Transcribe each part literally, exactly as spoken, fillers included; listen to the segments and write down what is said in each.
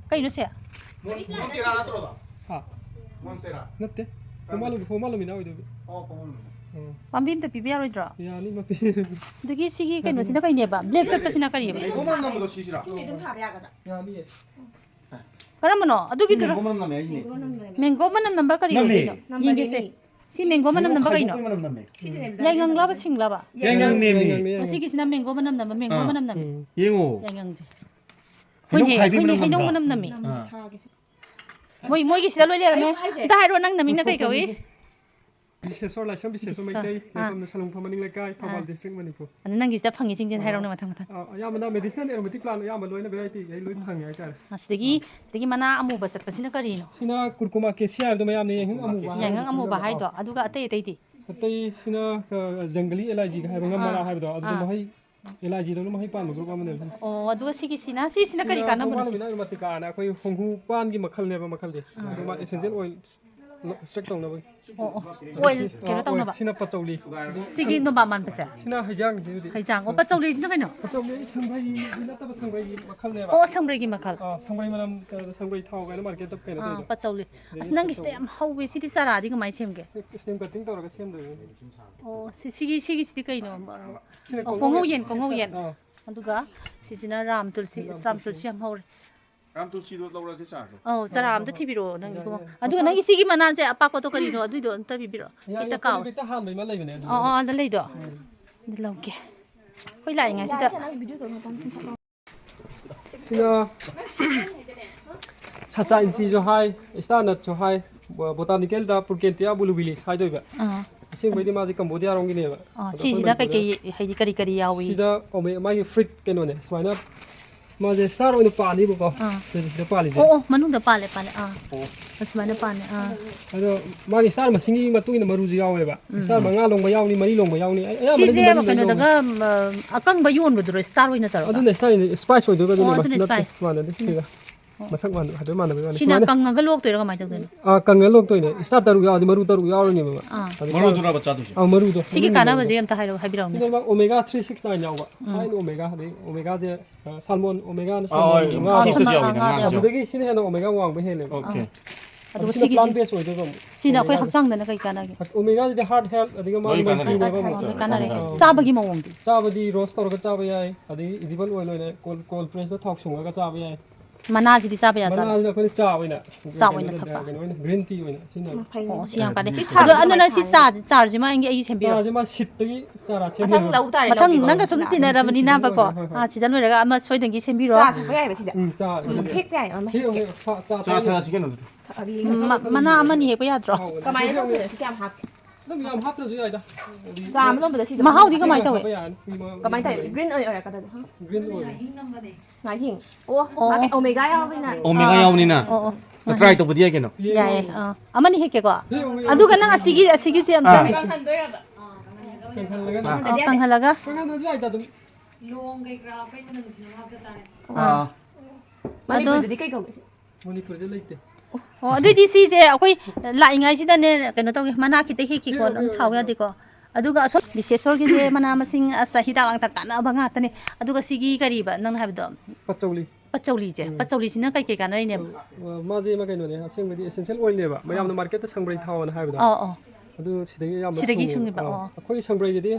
ꯀꯩꯅꯣ ꯁꯦ? ꯃꯣꯟ-, ꯃꯣꯟꯇꯦꯔꯥ ꯅꯠꯇ꯭ꯔꯣ ꯑꯗꯣ? ꯍꯥ? ꯃꯣꯟꯁꯦꯔꯥ? ꯅꯠꯇꯦ꯫ ꯍꯣꯃꯥ ꯂꯨꯃꯤ-, ꯍꯣꯃꯥ ꯂꯨꯃꯤꯅꯥ ꯑꯣꯏꯗꯣꯏꯕ꯫ ꯑꯣ, ꯍꯣꯃꯥ ꯂꯨꯃꯤꯅꯥ꯫ ꯎꯝ꯫ ꯄꯥꯝꯕꯤ ꯑꯝꯇ ꯄꯤꯕ ꯌꯥꯔꯣꯏꯗ꯭ꯔꯣ? ꯌꯥꯅꯤ, ꯃꯄꯤ꯫ ꯑꯗꯨꯒꯤ ꯁꯤꯒꯤ ꯀꯩꯅꯣꯁꯤꯅ ꯀꯩꯅꯦꯕ? ꯕ꯭ꯂꯦꯛ ꯆꯠꯄꯁꯤꯅ ꯀꯔꯤꯕ? ꯃꯦꯡꯒꯣ ꯃꯅꯝ ꯅꯝꯕꯗꯣ ꯁꯤꯁꯤꯔꯥ? ꯌꯥꯅꯤꯌꯦ꯫ ꯀꯔꯝꯕꯅꯣ? ꯑꯗꯨꯒꯤꯗꯨꯔꯣ? ꯃꯦꯡꯒꯣ ꯃꯅꯝ ꯅꯝꯃꯦ ꯍꯥꯏꯁꯤꯅꯦ꯫ ꯃꯦꯡꯒꯣ ꯃꯅꯝ ꯅꯝꯕ ꯀꯔꯤ ꯅꯝꯃꯦ꯫ ꯑꯣꯏꯗꯣꯏꯅꯣ? ꯌꯦꯡꯒꯦꯁꯦ꯫ ꯁꯤ ꯃꯦꯡꯒꯣ ꯃꯅꯝ ꯅꯝꯕ ꯀꯩꯅꯣ? ꯃꯦꯡꯒꯣ ꯈꯥꯏꯗꯣꯛꯄꯩ ꯃꯅꯝ ꯅꯝꯃꯦ꯫ ꯌꯥꯏꯉꯪꯂꯕ ꯁꯤꯡꯂꯕ? ꯌꯥꯏꯉꯪꯅꯦꯃꯤ꯫ ꯌꯥꯏꯉꯪꯅꯦ, ꯌꯥꯏꯉꯪ꯫ ꯃꯁꯤꯒꯤꯁꯤꯅ ꯃꯦꯡꯒꯣ ꯃꯅꯝ ꯅꯝꯕ, ꯃꯦꯡꯒꯣ ꯑꯥ꯫ ꯃꯅꯝ ꯅꯝꯃꯤ꯫ ꯎꯝ꯫ ꯌꯦꯡꯉꯣ꯫ ꯌꯥꯏꯉꯪꯁꯦ꯫ ꯍꯩꯅꯧ ꯍꯣꯏꯅꯦ, ꯈꯥꯏꯕꯤ ꯍꯣꯏꯅꯦ, ꯃꯅꯝ ꯍꯩꯅꯧ ꯅꯝꯗ꯭ꯔꯥ? ꯃꯅꯝ ꯅꯝꯃꯤ꯫ ꯑꯥ꯫ ꯃꯣꯏ, ꯃꯣꯏꯒꯤ ꯁꯤꯗ ꯂꯣꯏ ꯂꯩꯔꯝꯃꯦ꯫ ꯑꯩ ꯍꯥꯏꯁꯦ꯫ ꯑꯝꯇ ꯍꯥꯏꯔꯣ, ꯅꯪ ꯅꯃꯤꯡꯅ ꯀꯩ ꯀꯧꯏ? ꯕꯤꯁꯦꯁꯣꯔ ꯂꯥꯏꯁ꯭ꯔꯝ ꯕꯤꯁꯦꯁꯣꯔ ꯕꯤꯁꯦꯁꯣꯔ꯫ ꯃꯩꯇꯩ, ꯑꯥ꯫ ꯂꯩꯐꯝꯅ ꯁꯂꯨꯡꯐꯝ ꯃꯅꯤꯡ ꯂꯩꯀꯥꯏ, ꯊꯧꯕꯥꯜ ꯑꯥ꯫ ꯗꯤꯁꯇ꯭ꯔꯤꯛ, ꯃꯅꯤꯄꯨꯔ꯫ ꯑꯗꯨ ꯅꯪꯒꯤꯁꯤꯗ ꯐꯪꯉꯤꯁꯤꯡꯁꯦ ꯑꯥ꯫ ꯍꯥꯏꯔꯛꯎꯅꯦ ꯃꯊꯪ ꯃꯊꯪ꯫ ꯑꯥ, ꯑꯌꯥꯝꯕꯅ medicinal aromatic plant ꯑꯌꯥꯝꯕ ꯂꯣꯏꯅ variety ꯑꯩ ꯂꯣꯏ ꯐꯪꯉꯦ ꯍꯥꯏꯇꯥꯔꯦ꯫ ꯑꯥ, ꯁꯤꯗꯒꯤ, ꯑꯥ꯫ ꯁꯤꯗꯒꯤ ꯃꯅꯥ ꯑꯃꯨꯕ ꯆꯠꯄꯁꯤꯅ ꯀꯔꯤꯅꯣ? ꯁꯤꯅ ꯀꯨꯔꯀꯨꯃꯥ ꯀꯦꯁꯤꯌꯥ ꯍꯥꯏꯕꯗꯣ ꯃꯌꯥꯝꯅ ꯌꯥꯏꯉꯪ ꯑꯃꯨꯕ ꯍꯥꯏꯕꯗꯣ꯫ ꯌꯥꯏꯉꯪ ꯑꯃꯨꯕ ꯑꯗꯨꯗꯨꯅ, ꯍꯥꯏꯗꯣ꯫ ꯑꯥ꯫ ꯑꯗꯨꯒ ꯑꯇꯩ ꯑꯇꯩꯗꯤ? ꯑꯇꯩꯁꯤꯅ, ꯑ, ꯖꯪꯒꯂꯤ ꯑꯦꯂꯥꯏꯖꯤꯒ ꯍꯥꯏꯕ ꯉꯝ ꯃꯅꯥ ꯑꯥ꯫ ꯍꯥꯏꯕꯗꯣ, ꯑꯗꯨꯗ ꯑꯥ꯫ ꯃꯍꯩ ꯑꯦꯂꯥꯏꯖꯤꯗꯧꯅ ꯃꯍꯩ ꯄꯥꯟꯕ group ꯑꯃꯅꯦꯕ ꯁꯤꯅ꯫ ꯑꯣ, ꯑꯗꯨꯒ ꯁꯤꯒꯤꯁꯤꯅ, ꯁꯤꯁꯤꯅ ꯀꯔꯤ ꯁꯤꯅ ꯀꯥꯟꯅꯕꯅꯣ ꯁꯤ? ꯍꯣꯃꯥ ꯂꯨꯃꯤꯅꯥ ꯑꯦꯔꯣꯃꯥꯇꯤꯀꯥꯅ ꯑꯩꯈꯣꯏ ꯍꯣꯡꯒꯨ ꯄꯥꯟꯒꯤ ꯃꯈꯜꯅꯦꯕ, ꯃꯈꯜꯁꯦ꯫ ꯑꯥ꯫ ꯑꯗꯨ ꯃꯥ essential oil check ꯇꯧꯅꯕ꯫ ꯑꯣ, ꯑꯣ꯫ Oil ꯀꯩꯅꯣ ꯑꯥ, oil꯫ ꯇꯧꯅꯕ? ꯁꯤꯅ ꯄꯆꯧꯂꯤ꯫ ꯁꯤꯒꯤ ꯅꯣꯕꯥꯞ ꯃꯥꯟꯕꯁꯦ? ꯁꯤꯅ ꯍꯩꯖꯥꯡ, ꯁꯤꯕꯨꯗꯤ꯫ ꯍꯩꯖꯥꯡ꯫ ꯑꯣ, ꯄꯆꯧꯂꯤꯁꯤꯅ ꯀꯩꯅꯣ? ꯄꯆꯧꯂꯤ ꯁꯪꯕ꯭ꯔꯩꯒꯤ ꯅꯠꯇꯕ ꯁꯪꯕ꯭ꯔꯩꯒꯤ ꯃꯈꯜꯅꯦꯕ꯫ ꯑꯣ, ꯁꯪꯕ꯭ꯔꯩꯒꯤ ꯃꯈꯜ꯫ ꯑꯥ, ꯁꯪꯕ꯭ꯔꯩ ꯃꯅꯝ, ꯀꯩꯅꯣꯗ, ꯁꯪꯕ꯭ꯔꯩ ꯊꯥꯎ ꯀꯥꯏꯅ market ꯀꯩꯅꯣ ꯑꯥ, ꯇꯧꯔꯤꯗꯣ꯫ ꯄꯆꯧꯂꯤ꯫ ꯑꯁ, ꯅꯪꯒꯤꯁꯤꯗꯤ ꯌꯥꯝ ꯍꯧꯋꯦ꯫ ꯁꯤꯗꯤ ꯆꯥꯔꯥꯗꯤ ꯀꯃꯥꯏꯅ ꯁꯦꯝꯒꯦ? Stem cutting ꯇꯧꯔꯒ ꯁꯦꯝꯗꯣꯏꯅꯦ꯫ ꯑꯣ, ꯁꯤ-, ꯁꯤꯒꯤ, ꯁꯤꯒꯤꯁꯤꯗꯤ ꯀꯩꯅꯣ? ꯁꯤꯅ ꯑꯣ, ꯀꯣꯡꯉꯧ ꯀꯣꯡꯉꯧ ꯌꯦꯟ, ꯌꯦꯟ꯫ ꯀꯣꯡꯉꯧ ꯌꯦꯟ꯫ ꯑꯥ꯫ ꯑꯗꯨꯒ ꯁꯤꯁꯤꯅ ꯔꯥꯝ ꯇꯨꯜꯁꯤ꯫ ꯔꯥꯝ ꯑꯁ, ꯔꯥꯝ ꯇꯨꯜꯁꯤ꯫ ꯇꯨꯜꯁꯤ ꯌꯥꯝ ꯍꯧꯔꯦ꯫ ꯔꯥꯝ ꯇꯨꯜꯁꯤꯗꯣ ꯂꯧꯔꯁꯦ ꯆꯥꯔꯁꯦ꯫ ꯑꯧ, ꯆꯥꯔꯥ ꯑꯝꯇ ꯊꯤꯕꯤꯔꯛꯑꯣ ꯅꯪꯒꯤ ꯏꯕꯨꯡꯉꯣ꯫ ꯌꯥꯏ, ꯌꯥꯏ꯫ ꯑꯗꯨꯒ ꯅꯪꯒꯤ ꯁꯤꯒꯤ ꯃꯅꯥꯁꯦ ꯑꯄꯥꯛꯄꯗꯣ ꯀꯔꯤꯅꯣ? ꯑꯗꯨꯏꯗꯣ ꯑꯝꯇ ꯄꯤꯕꯤꯔꯛꯑꯣ꯫ ꯌꯥꯏ, ꯍꯦꯛꯇ ꯌꯥꯏ, ꯀꯥꯎꯋꯦ꯫ ꯍꯦꯛꯇ ꯍꯥꯟꯕ ꯑꯃ ꯂꯩꯕꯅꯦ, ꯑꯗꯨꯗꯣ ꯑꯣ, ꯑꯣ, ꯂꯧꯒꯦ꯫ ꯑꯗꯨ ꯂꯧꯒꯦ꯫ ꯑꯩꯈꯣꯏ ꯂꯥꯛꯏꯉꯩꯁꯤꯗ꯫ ꯁꯤꯅ ꯁꯥꯆꯥ ꯏꯟꯆꯤꯁꯨ ꯍꯥꯏ, star nutꯁꯨ ꯍꯥꯏ, ꯕꯣ-, botanicalꯗ Purkenia volubilis ꯍꯥꯏꯗꯣꯏꯕ꯫ ꯑꯥ꯫ ꯑꯁꯦꯡꯕꯩꯗꯤ ꯃꯥꯁꯦ ꯀꯝꯕꯣꯗꯤꯌꯥꯔꯣꯝꯒꯤꯅꯦꯕ꯫ ꯑꯥ, ꯑꯗꯣ ꯑꯩꯈꯣꯏ ꯁꯤꯁꯤꯗ ꯃꯅꯤꯄꯨꯔꯗ ꯀꯩꯀꯩ, ꯍꯥꯏꯗꯤ ꯀꯔꯤ ꯀꯔꯤ ꯌꯥꯎꯏ? ꯁꯤꯗ ꯀꯧꯃꯦ-, ꯃꯥꯒꯤ fruit ꯀꯩꯅꯣꯅꯦ, ꯁꯨꯃꯥꯏꯅ ꯃꯥꯁꯦ star ꯑꯣꯏꯅ ꯄꯥꯜꯂꯤꯕꯀꯣ꯫ ꯑꯥ꯫ ꯁꯤꯗ, ꯁꯤꯗ ꯄꯥꯜꯂꯤꯁꯦ꯫ ꯑꯣ, ꯑꯣ, ꯃꯅꯨꯡꯗ ꯄꯥꯜꯂꯦ, ꯄꯥꯜꯂꯦ꯫ ꯑꯥ꯫ ꯑꯣ꯫ ꯑꯁꯨꯃꯥꯏꯅ ꯄꯥꯜꯂꯦ꯫ ꯑꯥ꯫ ꯑꯗꯣ ꯃꯥꯒꯤ star ꯃꯁꯤꯡꯒꯤ ꯃꯇꯨꯡ ꯏꯟꯅ ꯃꯔꯨꯁꯨ ꯌꯥꯎꯋꯦꯕ꯫ ꯎꯝ꯫ Star ꯃꯉꯥ ꯂꯣꯡꯕ ꯌꯥꯎꯅꯤ, ꯃꯔꯤ ꯂꯣꯡꯕ ꯌꯥꯎꯅꯤ꯫ ꯑꯩ ꯑꯌꯥꯝꯕꯅꯗꯤ ꯁꯤꯁꯦ ꯃꯔꯤ ꯂꯣꯏ ꯀꯩꯅꯣꯗꯒ, ꯂꯣꯡꯉꯦ꯫ ꯎꯝ, ꯑꯀꯪꯕ ꯌꯣꯟꯕꯗꯨꯔꯣ, star ꯑꯣꯏꯅ ꯇꯧꯔꯒ? ꯑꯗꯨꯅ star ꯑꯣꯏꯅ, spice ꯑꯣꯏꯗꯣꯏꯕ, ꯑꯣ, ꯑꯗꯨꯅꯦꯕ꯫ ꯑꯗꯨꯅ ꯅꯠꯇꯦ, spice꯫ ꯃꯥꯟꯅꯗꯦ ꯁꯤꯅ꯫ ꯁꯤꯒ꯫ ꯃꯁꯛ ꯃꯥꯟꯅ-, ꯍꯥꯏꯐꯦꯠ ꯃꯥꯟꯅꯕꯩ ꯋꯥꯅꯤ꯫ ꯁꯤꯅ ꯁꯨꯃꯥꯏꯅ ꯀꯪꯉꯒ ꯂꯣꯛꯇꯣꯏꯔꯣ ꯀꯃꯥꯏꯅ ꯇꯧꯗꯣꯏꯅꯣ? ꯑꯥ, ꯀꯪꯉꯒ ꯂꯣꯛꯇꯣꯏꯅꯦ꯫ Star ꯇꯔꯨꯛ ꯌꯥꯎꯔꯗꯤ ꯃꯔꯨ ꯇꯔꯨꯛ ꯌꯥꯎꯔꯅꯦꯕ꯫ ꯑꯥ꯫ ꯑꯗꯩ ꯃꯔꯨꯗꯨꯔꯕ ꯆꯥꯗꯣꯏꯁꯦ? ꯑꯥ, ꯃꯔꯨꯗꯣ꯫ ꯁꯤꯒꯤ ꯃꯔꯨ ꯀꯥꯟꯅꯕꯁꯦ ꯑꯝꯇ ꯍꯥꯏꯔꯛꯑꯣ, ꯍꯥꯏꯕꯤꯔꯛꯑꯣꯅꯦ꯫ ꯁꯤꯗ ꯃꯥ omega three six nine ꯌꯥꯎꯕ꯫ ꯎꯝ꯫ Fine omega, ꯑꯗꯩ omegaꯁꯦ, ꯑ, salmon, omegaꯅ ꯑꯥ, salmon ꯍꯣꯏ, ꯉꯥ꯫ ꯑꯥ, ꯐꯤꯁꯇꯁꯨ salmon ꯌꯥꯎꯋꯤꯗꯅ ꯉꯥ ꯉꯥꯁꯦ꯫ ꯌꯥꯎꯋꯦ꯫ ꯑꯗꯨꯗꯒꯤ ꯁꯤꯅ ꯍꯦꯟꯅ omega ꯋꯥꯡꯕ ꯍꯦꯜꯂꯦꯕ꯫ ꯑꯣꯀꯦ꯫ ꯑꯥ꯫ ꯑꯗꯨꯒ ꯑꯗꯨ ꯁꯤꯅ ꯁꯤꯒꯤꯁꯦ, plant based ꯑꯣꯏꯗꯣꯏꯕ ꯑꯃꯨꯛ꯫ ꯁꯤꯅ ꯑꯩꯈꯣꯏ omegaꯁꯦ꯫ ꯍꯛꯆꯥꯡꯗꯅ ꯀꯩ ꯀꯥꯟꯅꯒꯦ? Omegaꯁꯤꯗꯤ heart health, ꯑꯗꯒꯤ ꯃꯥꯒꯤ ꯂꯣꯏ ꯀꯥꯟꯅꯔꯦ꯫ Maintain ꯑꯣꯏꯕ ꯑꯃꯨꯛ꯫ ꯂꯣꯏ ꯀꯥꯟꯅꯔꯦ꯫ ꯑꯥ꯫ ꯆꯥꯕꯒꯤ ꯃꯑꯣꯡꯗꯤ? ꯆꯥꯕꯗꯤ roast ꯇꯧꯔꯒ ꯆꯥꯕ ꯌꯥꯏ, ꯑꯗꯒꯤ edible oil ꯑꯣꯏꯅ cold, cold pressꯇ ꯊꯥꯎ ꯁꯨꯡꯉꯒ ꯆꯥꯕ ꯌꯥꯏ꯫ ꯃꯅꯥꯁꯤꯗꯤ ꯆꯥꯕ ꯌꯥꯖꯥꯠꯂꯣ? ꯃꯅꯥꯁꯤꯅ ꯑꯩꯈꯣꯏꯅ ꯆꯥ ꯑꯣꯏꯅ, ꯆꯥ ꯑꯣꯏꯅ ꯀꯩꯅꯣ, ꯊꯛꯄ? ꯀꯩꯅꯣ ꯑꯣꯏꯅ, green tea ꯑꯣꯏꯅ ꯁꯤꯖꯤꯟꯅꯕ꯫ ꯎꯝ, ꯐꯩꯅꯦ꯫ ꯑꯣ, ꯁꯤ ꯌꯥꯝ ꯀꯥꯟꯅꯩ꯫ ꯁꯤ ꯑꯗꯣ ꯊꯥꯕꯗꯤ ꯑꯗꯨ ꯀꯃꯥꯏꯅ ꯅꯪ ꯁꯤ ꯊꯥꯅꯤ? ꯆꯥꯁꯦ, ꯆꯥꯔꯁꯤꯃ ꯑꯩꯒꯤ, ꯑꯩꯒꯤ ꯁꯦꯝꯕꯤꯔꯣ꯫ ꯆꯥꯁꯦ ꯃꯥ ꯁꯤꯠꯇꯒꯤ ꯆꯥꯔꯥ ꯁꯦꯝꯗꯣꯏꯅꯦꯕ꯫ ꯃꯊꯪ ꯂꯧ ꯇꯥꯔꯦ, ꯃꯊꯪ ꯂꯧꯒꯦ꯫ ꯅꯪꯒ ꯁꯨꯝ ꯁꯤꯖꯟ ꯇꯤꯟꯅꯔꯕꯅꯤꯅꯕꯀꯣ꯫ ꯂꯣꯏꯔꯦ, ꯍꯣꯏ, ꯍꯣꯏ꯫ ꯑꯥ, ꯁꯤꯖꯟ ꯂꯣꯏꯔꯒ ꯑꯃ ꯁꯣꯏꯗꯅꯒꯤ ꯁꯦꯝꯕꯤꯔꯣ꯫ ꯆꯥ ꯊꯛꯄ ꯌꯥꯏꯕ ꯁꯤꯁꯦ? ꯎꯝ, ꯆꯥ꯫ ꯎꯝ, ꯍꯦꯛꯄ ꯌꯥꯏ, ꯑꯃ ꯍꯦꯛ, ꯍꯦꯛꯀꯦ꯫ ꯍꯦꯛ, ꯆꯥ, ꯆꯥ ꯆꯥ ꯊꯛꯑꯁꯤ ꯀꯩꯅꯣ ꯑꯗꯨꯗꯤ꯫ ꯊꯛꯑꯗꯤ ꯎꯝ, ꯃ-, ꯃꯅꯥ ꯑꯃꯅꯤ ꯍꯦꯛꯄ ꯌꯥꯗ꯭ꯔꯣ? ꯍꯥꯎꯕꯅꯦ꯫ ꯀꯃꯥꯏꯅ ꯍꯦꯛ, ꯍꯦꯛ꯫ ꯇꯧꯗꯣꯏꯅꯣ? ꯁꯤ ꯀꯌꯥꯝ ꯍꯥꯞꯀꯦ? ꯑꯗꯨꯝ ꯌꯥꯝ ꯍꯥꯞꯇ꯭ꯔꯁꯨ ꯌꯥꯏꯗ꯫ ꯑꯗꯨꯗꯤ ꯆꯥ ꯑꯃ ꯂꯣꯟꯕꯗ ꯁꯤꯗ ꯃꯍꯥꯎꯗꯤ ꯃꯍꯤ ꯀꯃꯥꯏꯅ ꯇꯧꯋꯤ? ꯍꯥꯞꯄ ꯌꯥꯔꯅꯤ꯫ ꯃꯤ ꯃ-, ꯀꯃꯥꯏꯅ ꯇꯧꯋꯤ? Green ꯑꯣꯏ-, ꯑꯣꯏꯔꯛꯀꯗꯣꯏꯅꯤ? Green ꯑꯣꯏꯔꯦ꯫ ꯉꯥꯍꯤꯡ꯫ ꯑꯣ, ꯑꯣ, ꯃꯥ ꯀꯩ ꯑꯣ꯫ Omega ꯌꯥꯎꯕꯅꯤꯅ꯫ Omega ꯑꯥ, ꯌꯥꯎꯕꯅꯤꯅ꯫ ꯑꯣ, ꯑꯣ꯫ Try ꯇꯧꯕꯗꯤ ꯌꯥꯏ ꯀꯩꯅꯣ꯫ ꯌꯥꯏꯌꯦ꯫ ꯑꯥ꯫ ꯑꯃꯅꯤ ꯍꯦꯛꯀꯦꯀꯣ꯫ ꯍꯦꯛ ꯑꯃꯨꯛ ꯑꯗꯨꯒ ꯅꯪ ꯌꯥꯎꯔꯛꯀꯦ꯫ ꯑꯁꯤꯒꯤ, ꯑꯁꯤꯒꯤꯁꯦ ꯑꯝꯇꯪ꯫ ꯑꯥ꯫ ꯀꯪꯍꯟꯗꯣꯏꯔꯕ? ꯑꯥ, ꯀꯪꯍꯜꯂꯒ꯫ ꯑꯥ, ꯀꯪꯍꯜꯂꯒ꯫ ꯀꯪꯍꯟꯗ꯭ꯔꯁꯨ ꯌꯥꯏꯗ ꯑꯗꯨꯝ꯫ ꯂꯣꯡ ꯀꯩꯀꯔꯥ ꯑꯩꯈꯣꯏ ꯃꯅꯝ ꯅꯝꯍꯧꯗ ꯇꯥꯔꯦ꯫ ꯑꯥ꯫ ꯑꯗꯣ ꯃꯅꯤꯄꯨꯔꯗꯗꯤ ꯀꯩ ꯀꯧꯒꯦ ꯁꯤ? ꯃꯅꯤꯄꯨꯔꯗ ꯂꯩꯇꯦ꯫ ꯑꯣ, ꯑꯗꯨꯑꯣꯏꯗꯤ ꯁꯤꯁꯦ ꯑꯩꯈꯣꯏ ꯂꯥꯛꯏꯉꯩꯁꯤꯗꯅꯦ, ꯀꯩꯅꯣ ꯇꯧꯒꯦ, ꯃꯅꯥ ꯈꯤꯇ ꯍꯦꯛꯀꯦꯀꯣ, ꯍꯦꯛꯑꯣ, ꯑꯗꯨꯝ ꯍꯦꯛꯑꯣ, ꯁꯥꯎ ꯍꯦꯛꯑꯣ꯫ ꯌꯥꯗꯦꯀꯣ꯫ ꯑꯗꯨꯒ ꯑꯁꯣꯝ ꯂꯤꯁꯦꯁꯣꯔꯒꯤꯁꯦ ꯃꯅꯥ ꯃꯁꯤꯡ, ꯑꯁ, ꯍꯤꯗꯥꯛ ꯂꯥꯡꯊꯛ ꯀꯥꯟꯅꯕ ꯉꯥꯛꯇꯅꯦ꯫ ꯑꯗꯨꯒ ꯁꯤꯒꯤ ꯀꯔꯤꯕ ꯅꯪꯅ ꯍꯥꯏꯕꯗꯣ? ꯄꯠꯆꯧꯂꯤ꯫ ꯄꯠꯆꯧꯂꯤꯁꯦ꯫ ꯎꯝ꯫ ꯄꯠꯆꯧꯂꯤꯁꯤꯅ ꯀꯩ ꯀꯩ ꯀꯥꯟꯅꯔꯤꯅꯦꯕ? ꯑ, ꯃꯥꯁꯦ ꯑꯃ ꯀꯩꯅꯣꯅꯦ, ꯑꯁꯦꯡꯕꯗꯤ essential oilꯅꯦꯕ꯫ ꯃꯌꯥꯝꯅ ꯑꯥ꯫ Marketꯇ ꯁꯪꯕ꯭ꯔꯩ ꯊꯥꯎꯅ ꯍꯥꯏꯕꯗꯣ꯫ ꯑꯥ, ꯑꯥ꯫ ꯑꯗꯨ ꯁꯤꯗꯒꯤ ꯑꯌꯥꯝꯕ ꯁꯤꯗꯒꯤ ꯐꯪꯉꯦꯕ꯫ ꯁꯨꯡꯉꯤꯕ, ꯑꯥ꯫ ꯑꯣ꯫ ꯑꯩꯈꯣꯏ ꯁꯪꯕ꯭ꯔꯩꯒꯤꯗꯤ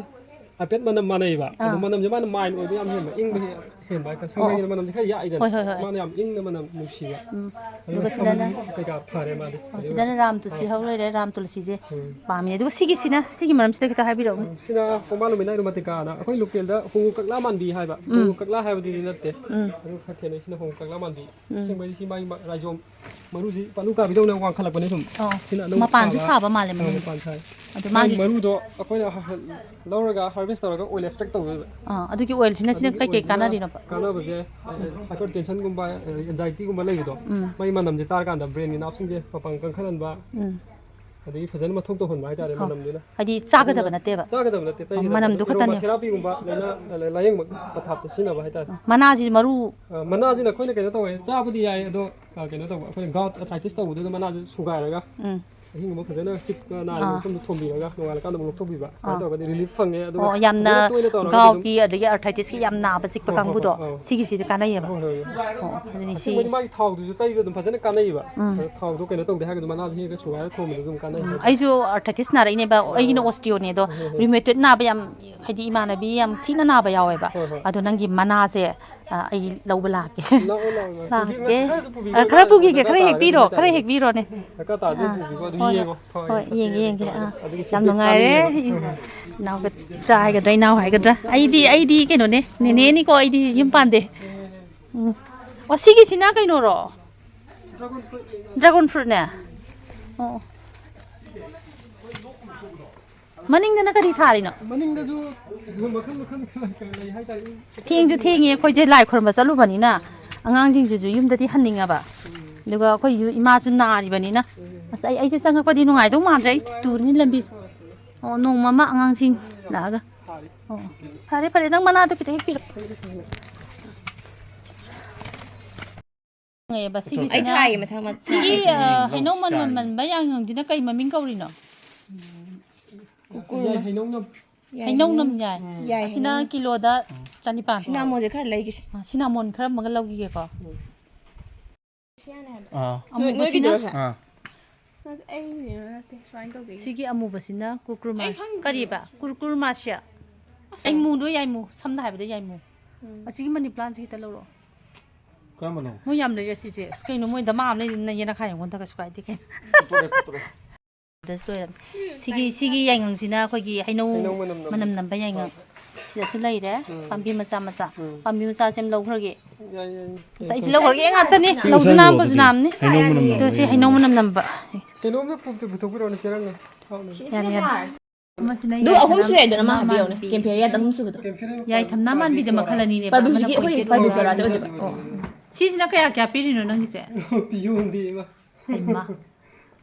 ꯍꯥꯏꯐꯦꯠ ꯃꯅꯝ ꯃꯥꯟꯅꯩꯕ꯫ ꯑꯗꯣ ꯑꯥ꯫ ꯃꯅꯝꯁꯦ ꯃꯥꯅ mild ꯑꯣꯏꯕ ꯌꯥꯝ ꯍꯦꯟꯕ, ꯏꯪꯕ ꯍꯦ-, ꯍꯦꯟꯕ ꯍꯥꯏꯇꯥꯔꯦ꯫ ꯑꯣ, ꯑꯣ꯫ ꯁꯪꯕ꯭ꯔꯩꯒꯤꯅ ꯃꯅꯝꯁꯦ ꯈꯔ ꯌꯥꯛꯏꯗꯅ꯫ ꯍꯣꯏ, ꯍꯣꯏ, ꯍꯣꯏ꯫ ꯃꯥꯅ ꯌꯥꯝ ꯏꯪꯅ ꯃꯅꯝ ꯅꯨꯡꯁꯤꯕ꯫ ꯎꯝ꯫ ꯑꯗꯨꯒ ꯑꯗꯨꯒ ꯁꯝ ꯁꯤꯗꯅ, ꯀꯩꯀꯥ ꯐꯔꯦ ꯃꯥꯗꯤ꯫ ꯑꯣ, ꯑꯗꯨꯒ ꯁꯤꯗꯅ ꯔꯥꯝ ꯇꯨꯂꯁꯤ ꯍꯧ ꯂꯩꯔꯦ, ꯔꯥꯝ ꯇꯨꯂꯁꯤꯁꯦ ꯎꯝ꯫ ꯄꯥꯝꯃꯤ꯫ ꯑꯗꯨꯒ ꯁꯤꯒꯤꯁꯤꯅ, ꯁꯤꯒꯤ ꯃꯔꯝꯁꯤꯗ ꯈꯤꯇ ꯍꯥꯏꯕꯤꯔꯛꯎꯅꯦ꯫ ꯁꯤꯅ ꯈꯣꯡꯕꯥꯟ ꯂꯣꯃꯤꯅꯥꯏ ꯑꯦꯔꯣꯃꯥꯇꯤꯀꯥꯅ ꯑꯩꯈꯣꯏ localꯗ ꯍꯣꯡꯉꯨ ꯀꯛꯂꯥ ꯃꯥꯟꯕꯤ ꯍꯥꯏꯕ꯫ ꯎꯝ꯫ ꯍꯣꯡꯉꯨ ꯀꯛꯂꯥ ꯍꯥꯏꯕꯗꯨꯗꯤ ꯅꯠꯇꯦ꯫ ꯎꯝ꯫ ꯑꯗꯨ ꯈꯔ ꯈꯦꯠꯅꯩ꯫ ꯁꯤꯅ ꯍꯣꯡꯉꯨ ꯀꯛꯂꯥ ꯃꯥꯟꯕꯤ꯫ ꯎꯝ꯫ ꯑꯁꯦꯡꯕꯩꯗꯤ ꯁꯤ ꯃꯥꯒꯤ ꯃ-, ꯔꯥꯏꯖꯣꯝ ꯃꯔꯨꯁꯤ ꯄꯥꯂꯨ ꯀꯥꯕꯤꯗꯧꯅ ꯋꯥꯡꯈꯠꯂꯛꯄꯅꯦ ꯁꯨꯝ꯫ ꯑꯣ, ꯁꯤꯅ ꯑꯅꯧꯕ ꯃꯄꯥꯟꯁꯨ ꯊꯥꯕ꯫ ꯁꯥꯕ ꯃꯥꯜꯂꯦ ꯑꯥ, ꯃꯅꯨꯡꯗ꯫ ꯃꯄꯥꯟ ꯁꯥꯏ꯫ ꯑꯗꯨ ꯃꯥꯒꯤ ꯃꯥꯒꯤ ꯃꯔꯨꯗꯣ ꯑꯩꯈꯣꯏꯅ ꯍ-, ꯍ-, ꯂꯧꯔꯒ harvest ꯇꯧꯔꯒ oil extract ꯇꯧꯗꯣꯏꯕ꯫ ꯑꯥ, ꯑꯗꯨꯒꯤ oilꯁꯤꯅ, ꯁꯤꯅ ꯑꯗꯨꯒꯤ ꯀꯩꯀꯩ oilꯁꯤꯅ ꯀꯥꯟꯅꯔꯤꯅꯣꯕ? ꯀꯥꯟꯅꯕꯁꯦ, ꯑ, hypertensionꯒꯨꯝꯕ, ꯑ, anxietyꯒꯨꯝꯕ ꯂꯩꯕꯗꯣ, ꯎꯝ꯫ ꯃꯥꯒꯤ ꯃꯅꯝꯁꯦ ꯇꯥꯔꯀꯥꯟꯗ brainꯒꯤ nerveꯁꯤꯡꯁꯦ ꯃꯄꯥꯡꯒꯜ ꯀꯟꯈꯠꯍꯟꯕ, ꯎꯝ꯫ ꯑꯗꯒꯤ ꯐꯖꯅ ꯃꯊꯧ ꯇꯧꯍꯟꯕ ꯍꯥꯏꯇꯥꯔꯦ, ꯑꯣ, ꯃꯅꯝꯗꯨꯅ꯫ ꯍꯥꯏꯗꯤ ꯆꯥꯒꯗꯕ ꯅꯠꯇꯦꯕ? ꯆꯥꯒꯗꯕ ꯅꯠꯇꯦ, ꯇꯩꯒꯗꯕ ꯃꯅꯝꯗꯨ ꯅꯠꯇꯦ꯫ ꯈꯛꯇꯅꯦ꯫ ꯑꯦꯔꯣꯃꯥ ꯊꯦꯔꯥꯄꯤꯒꯨꯝꯕ ꯂꯥꯏꯅꯥ ꯂꯥꯏꯌꯦꯡꯕ ꯄꯊꯥꯞꯇ ꯁꯤꯖꯤꯟꯅꯕ ꯍꯥꯏꯇꯥꯔꯦ꯫ ꯃꯅꯥꯁꯤꯁꯨ ꯃꯔꯨ ꯑ, ꯃꯅꯥꯁꯤꯅ ꯑꯩꯈꯣꯏꯅ ꯀꯩꯅꯣ ꯇꯧꯋꯦ, ꯆꯥꯕꯗꯤ ꯌꯥꯏ, ꯑꯗꯣ ꯑ, ꯀꯩꯅꯣ ꯇꯧꯕ, ꯑꯩꯈꯣꯏꯅ ꯒꯥꯎꯠ ꯑꯊꯥꯏꯇꯤꯁ ꯇꯧꯕꯗꯨꯗ ꯃꯅꯥꯁꯦ ꯁꯨꯒꯥꯏꯔꯒ ꯎꯝ꯫ ꯑꯍꯤꯡꯒꯨꯝꯕ ꯐꯖꯅ ꯆꯤꯛꯄ ꯅꯥꯔꯤꯕ ꯑꯥ꯫ ꯃꯐꯝꯗ ꯊꯣꯝꯕꯤꯔꯒ ꯅꯣꯡꯉꯥꯜꯂꯀꯥꯟꯗ ꯑꯃꯨꯛ ꯂꯧꯊꯣꯛꯄꯤꯕ, ꯑꯥ꯫ ꯁꯨꯃꯥꯏꯅ ꯇꯧꯔꯒꯗꯤ ꯔꯤꯂꯤꯐ ꯐꯪꯉꯦ꯫ ꯑꯗꯨꯒ ꯑꯣ, ꯌꯥꯝꯅ ꯐꯖꯅ ꯇꯣꯏꯅ ꯇꯧꯔꯒꯗꯤ ꯑꯗꯨꯝ ꯒꯥꯎꯠꯀꯤ ꯑꯗꯒꯤ ꯑꯥꯔꯊꯥꯏꯇꯤꯁꯀꯤ ꯌꯥꯝ ꯅꯥꯕ ꯆꯤꯛꯄ ꯍꯣꯏ, ꯍꯣꯏ, ꯀꯥꯡꯕꯨꯗꯣ ꯍꯣꯏ, ꯑꯥ꯫ ꯁꯤꯒꯤꯁꯤꯗꯤ ꯀꯥꯟꯅꯩꯌꯦꯕ꯫ ꯍꯣꯏ, ꯍꯣꯏ, ꯍꯣꯏ꯫ ꯑꯣ, ꯑꯗꯨꯅꯤ ꯁꯤ ꯑꯁꯦꯡꯕꯗꯤ ꯃꯥꯒꯤ ꯊꯥꯎꯗꯨꯁꯨ ꯇꯩꯕ ꯑꯗꯨꯝ ꯐꯖꯅ ꯀꯥꯟꯅꯩꯌꯦꯕ꯫ ꯎꯝ꯫ ꯑꯗꯣ ꯊꯥꯎꯗꯣ ꯀꯩꯅꯣ ꯇꯧꯗꯦ ꯍꯥꯏꯔꯒꯗꯤ ꯃꯅꯥꯗꯣ ꯍꯦꯛꯇ ꯁꯨꯒꯥꯏꯔ ꯊꯣꯝꯕꯗ ꯑꯗꯨꯝ ꯀꯥꯟꯅꯩ꯫ ꯑꯩꯁꯨ ꯑꯥꯔꯊꯥꯏꯇꯤꯁ ꯅꯥꯔꯛꯏꯅꯦꯕ, ꯑꯩꯒꯤꯅ ꯑꯣꯁꯇꯤꯌꯣꯅꯦ ꯑꯗꯣ, ꯔꯤꯃꯦꯇꯣꯏꯗ ꯅꯥꯕ ꯌꯥꯝ, ꯍꯥꯏꯗꯤ ꯏꯃꯥꯟꯅꯕꯤ ꯌꯥꯝ ꯊꯤꯅ ꯅꯥꯕ ꯌꯥꯎꯋꯦꯕ꯫ ꯍꯣꯏ, ꯍꯣꯏ꯫ ꯑꯗꯣ ꯅꯪꯒꯤ ꯃꯅꯥꯁꯦ, ꯑ, ꯑꯩ ꯂꯧꯕ ꯂꯥꯛꯀꯦ꯫ ꯂꯥꯛꯑꯣ, ꯂꯥꯛꯑꯣ, ꯂꯥꯛꯑꯣ꯫ ꯄꯨꯕꯤꯌꯨ, ꯂꯥꯛꯀꯦ꯫ ꯈꯔꯁꯨ ꯄꯨꯕꯤꯌꯨ, ꯑ, ꯈꯔ ꯈꯔ ꯄꯨꯈꯤꯒꯦ, ꯗꯔꯀꯥꯔ ꯈꯔ ꯍꯦꯛ ꯇꯥꯔꯒꯗꯤ ꯄꯤꯔꯣ, ꯍꯥꯏꯇꯥꯔꯦ꯫ ꯈꯔ ꯍꯦꯛ ꯄꯤꯔꯣꯅꯦ꯫ ꯗꯔꯀꯥꯔ ꯇꯥꯔꯗꯤ ꯑꯥ, ꯑꯗꯨꯝ ꯄꯨꯕꯤꯀꯣ, ꯑꯗꯨ ꯍꯣꯏ, ꯌꯦꯡꯉꯣ꯫ ꯍꯣꯏ, ꯍꯣꯏ, ꯐꯠꯇꯦ, ꯌꯦꯡꯒꯦ, ꯐꯠꯇꯦ, ꯌꯦꯡꯒꯦ꯫ ꯐꯠꯇꯦ꯫ ꯑꯥ, ꯑꯗꯨꯒꯤ ꯌꯥꯝ feedback ꯅꯨꯡꯉꯥꯏꯔꯦ꯫ ꯇꯥꯕꯤꯌꯨ꯫ ꯏꯆꯥ ꯍꯥꯏꯒꯗ꯭ꯔꯥ, ꯏꯅꯥꯎ ꯍꯥꯏꯒꯗ꯭ꯔꯥ? ꯑꯩꯗꯤ, ꯑꯩꯗꯤ ꯀꯩꯅꯣꯅꯦ, ꯅꯦꯅꯦꯅꯤꯀꯣ, ꯑꯩꯗꯤ ꯌꯨꯝ ꯄꯥꯟꯗꯦ꯫ ꯎꯝ꯫ ꯑꯣ, ꯁꯤꯒꯤꯁꯤꯅ ꯀꯩꯅꯣꯔꯣ? ꯗ꯭ꯔꯥꯒꯣꯟ ꯐ꯭ꯔꯨꯠꯅꯦ? ꯑꯣ꯫ ꯃꯅꯤꯡꯗꯅ ꯀꯔꯤ ꯊꯥꯔꯤꯅꯣ? ꯃꯅꯤꯡꯗꯁꯨ ꯃꯈꯜ ꯃꯈꯜ ꯃꯈꯜ ꯂꯩ ꯍꯥꯏꯇꯥꯔꯦ꯫ ꯊꯦꯡꯁꯨ ꯊꯦꯡꯉꯦ, ꯑꯩꯈꯣꯏꯁꯦ ꯂꯥꯏ ꯈꯨꯔꯨꯝꯕ ꯆꯠꯂꯨꯕꯅꯤꯅ ꯑꯉꯥꯡꯁꯤꯡꯁꯤꯁꯨ ꯌꯨꯝꯗꯗꯤ ꯍꯟꯅꯤꯡꯉꯕ, ꯑꯗꯨꯒ ꯑꯩꯈꯣꯏꯁꯨ ꯏꯃꯥꯁꯨ ꯅꯥꯔꯤꯕꯅꯤꯅ꯫ ꯑꯁ, ꯑꯩ, ꯑꯩꯁꯦ ꯆꯪꯉꯛꯄꯗꯤ ꯅꯨꯡꯉꯥꯏꯗꯧ ꯃꯥꯟꯗ꯭ꯔꯦ, ꯑꯩ ꯇꯨꯔꯅꯤ ꯂꯝꯕꯤ꯫ ꯑꯣ, ꯅꯣꯡꯃ ꯑꯃ ꯑꯉꯥꯡꯁꯤꯡ ꯂꯥꯛꯑꯒ꯫ ꯑꯣ, ꯐꯔꯦ, ꯐꯔꯦ, ꯅꯪ ꯃꯅꯥꯗꯣ ꯈꯤꯇ ꯍꯦꯛꯄꯤꯔꯣ꯫ ꯈꯪꯉꯦꯕ, ꯑꯩ ꯁꯤꯒꯤꯁꯤꯅ, ꯊꯥꯏꯌꯦ ꯃꯊꯪ ꯃꯊꯪ꯫ ꯁꯤꯒꯤ, ꯑ, ꯍꯩꯅꯧ ꯃꯅꯝ ꯃꯟꯕ ꯌꯥꯏꯉꯪꯁꯤꯅ ꯀꯩ ꯃꯃꯤꯡ ꯀꯧꯔꯤꯅꯣ? ꯌꯥꯏ, ꯍꯩꯅꯧꯅ ꯍꯩꯅꯧ ꯅꯝ ꯌꯥꯏ꯫ ꯌꯥꯏ, ꯑꯁꯤꯅ ꯍꯩꯅꯧ꯫ ꯀꯤꯂꯣꯗ ꯆꯅꯤꯄꯥꯟ꯫ ꯁꯤꯅꯥꯃꯣꯟꯁꯦ ꯈꯔ ꯂꯩꯒꯤꯁꯦ꯫ ꯑ, ꯁꯤꯅꯥꯃꯣꯟ ꯈꯔ ꯑꯃꯒ ꯂꯧꯈꯤꯒꯦꯀꯣ꯫ ꯑꯥ꯫ ꯑꯃꯨꯕꯁꯤꯅ, ꯅꯣꯏꯒꯤꯗꯨꯔꯣ ꯁꯦ? ꯑꯥ꯫ ꯑꯩꯒꯤꯗꯤ ꯅꯠꯇꯦ, ꯁꯨꯃꯥꯏꯅ ꯇꯧꯗꯣꯏꯅꯦ꯫ ꯁꯤꯒꯤ ꯑꯃꯨꯕꯁꯤꯅ ꯀꯨꯀ꯭ꯔꯨꯃꯥ-, ꯑꯩ ꯈꯪꯗꯦ꯫ ꯀꯔꯤꯕ? ꯀꯨꯔꯀꯨꯔꯃꯥꯁꯤꯌꯥ꯫ ꯑꯁ, ꯌꯥꯏꯃꯨꯗꯣ ꯌꯥꯏꯃꯨ, ꯁꯝꯅ ꯍꯥꯏꯔꯕꯗ ꯌꯥꯏꯃꯨ꯫ ꯎꯝ꯫ ꯑꯁꯤꯒꯤ ꯃꯅꯤ ꯄ꯭ꯂꯥꯟꯁꯤ ꯈꯤꯇ ꯂꯧꯔꯛꯑꯣ꯫ ꯀꯔꯝꯕꯅꯣ? ꯃꯣꯏ ꯌꯥꯝ ꯂꯩꯔꯦ ꯁꯤꯁꯦ꯫ ꯑꯁ, ꯀꯩꯅꯣ, ꯃꯣꯏ ꯗꯃꯥ ꯑꯃ ꯂꯩꯔꯤ, ꯌꯦꯅꯈꯥ ꯌꯦꯡꯉꯣꯟꯗ ꯀꯩꯁꯨ ꯀꯥꯏꯗꯦ ꯀꯩꯅꯣ꯫ ꯄꯨꯊꯣꯛꯑꯦ, ꯄꯨꯊꯣꯛꯑꯦ꯫ ꯗꯁ ꯂꯣꯏꯔꯝ-, ꯁꯤꯒꯤ, ꯁꯤꯒꯤ ꯌꯥꯏꯉꯪꯁꯤꯅ ꯑꯩꯈꯣꯏꯒꯤ ꯍꯩꯅꯧ ꯍꯩꯅꯧ ꯃꯅꯝ ꯅꯝꯕ꯫ ꯃꯅꯝ ꯅꯝꯕ ꯌꯥꯏꯉꯪ꯫ ꯁꯤꯗꯁꯨ ꯂꯩꯔꯦ, ꯎꯝ꯫ ꯄꯥꯝꯕꯤ ꯃꯆꯥ ꯃꯆꯥ꯫ ꯎꯝ꯫ ꯄꯥꯝꯕꯤ ꯃꯆꯥꯁꯦ ꯑꯃ ꯂꯧꯈ꯭ꯔꯒꯦ꯫ ꯌꯥꯏ, ꯌꯥꯏ, ꯌꯥꯏ꯫ ꯑꯁ, ꯑꯩꯁꯦ ꯂꯧꯈ꯭ꯔꯒꯦ ꯉꯥꯛꯇꯅꯤ꯫ ꯂꯧꯁꯨ ꯅꯥꯝꯕꯁꯨ ꯅꯥꯝꯅꯤ꯫ ꯍꯩꯅꯧ ꯃꯅꯝ ꯑꯗꯣ ꯁꯤ ꯅꯝꯕ ꯍꯩꯅꯧ ꯌꯥꯏꯉꯪ꯫ ꯃꯅꯝ ꯅꯝꯕ꯫ ꯀꯩꯅꯣꯝꯅ ꯄꯨ-, ꯄꯨꯊꯣꯛꯄꯤꯔꯛꯑꯣꯅꯦ, ꯆꯦꯔꯪꯅ꯫ ꯊꯥꯎꯅ꯫ ꯌꯥꯔꯦ, ꯌꯥꯔꯦ꯫ ꯑꯃꯁꯤꯅ ꯑꯗꯨ ꯑꯍꯨꯝ ꯌꯥꯏꯐꯅ ꯁꯨꯏ ꯍꯥꯏꯗꯅ ꯃꯥ ꯃꯥ ꯍꯥꯏꯕꯤꯌꯣꯅꯦ꯫ ꯃꯥꯟꯕꯤ꯫ ꯀꯦꯝꯐꯦꯔꯤꯌꯥꯗ ꯑꯍꯨꯝ ꯁꯨꯕꯗꯣ꯫ ꯀꯦꯝꯐꯦꯔꯤꯌꯥ ꯌꯥꯏꯊꯝꯅꯥ ꯄꯥꯝꯕꯤ ꯃꯥꯟꯕꯤꯗ ꯐ꯭ꯂꯣꯔꯥ꯫ ꯃꯈꯜ ꯑꯅꯤꯅꯦꯕ꯫ ꯄꯥꯔꯕꯤꯁꯤꯒꯤ ꯑꯃꯅ ꯑꯩꯈꯣꯏ ꯄꯣꯏꯟꯇꯦꯠ ꯄꯥꯔꯕꯤ ꯇꯧꯔꯒ꯫ ꯐ꯭ꯂꯣꯔꯥꯁꯦ ꯑꯣꯏꯗꯣꯏꯕ꯫ ꯑꯣ꯫ ꯁꯤꯁꯤꯅ ꯀꯌꯥ ꯀꯌꯥ ꯄꯤꯔꯤꯅꯣ ꯅꯪꯒꯤꯁꯦ? ꯄꯤꯌꯣꯟꯗꯦ ꯏꯃꯥ꯫ ꯍꯩꯃꯥ꯫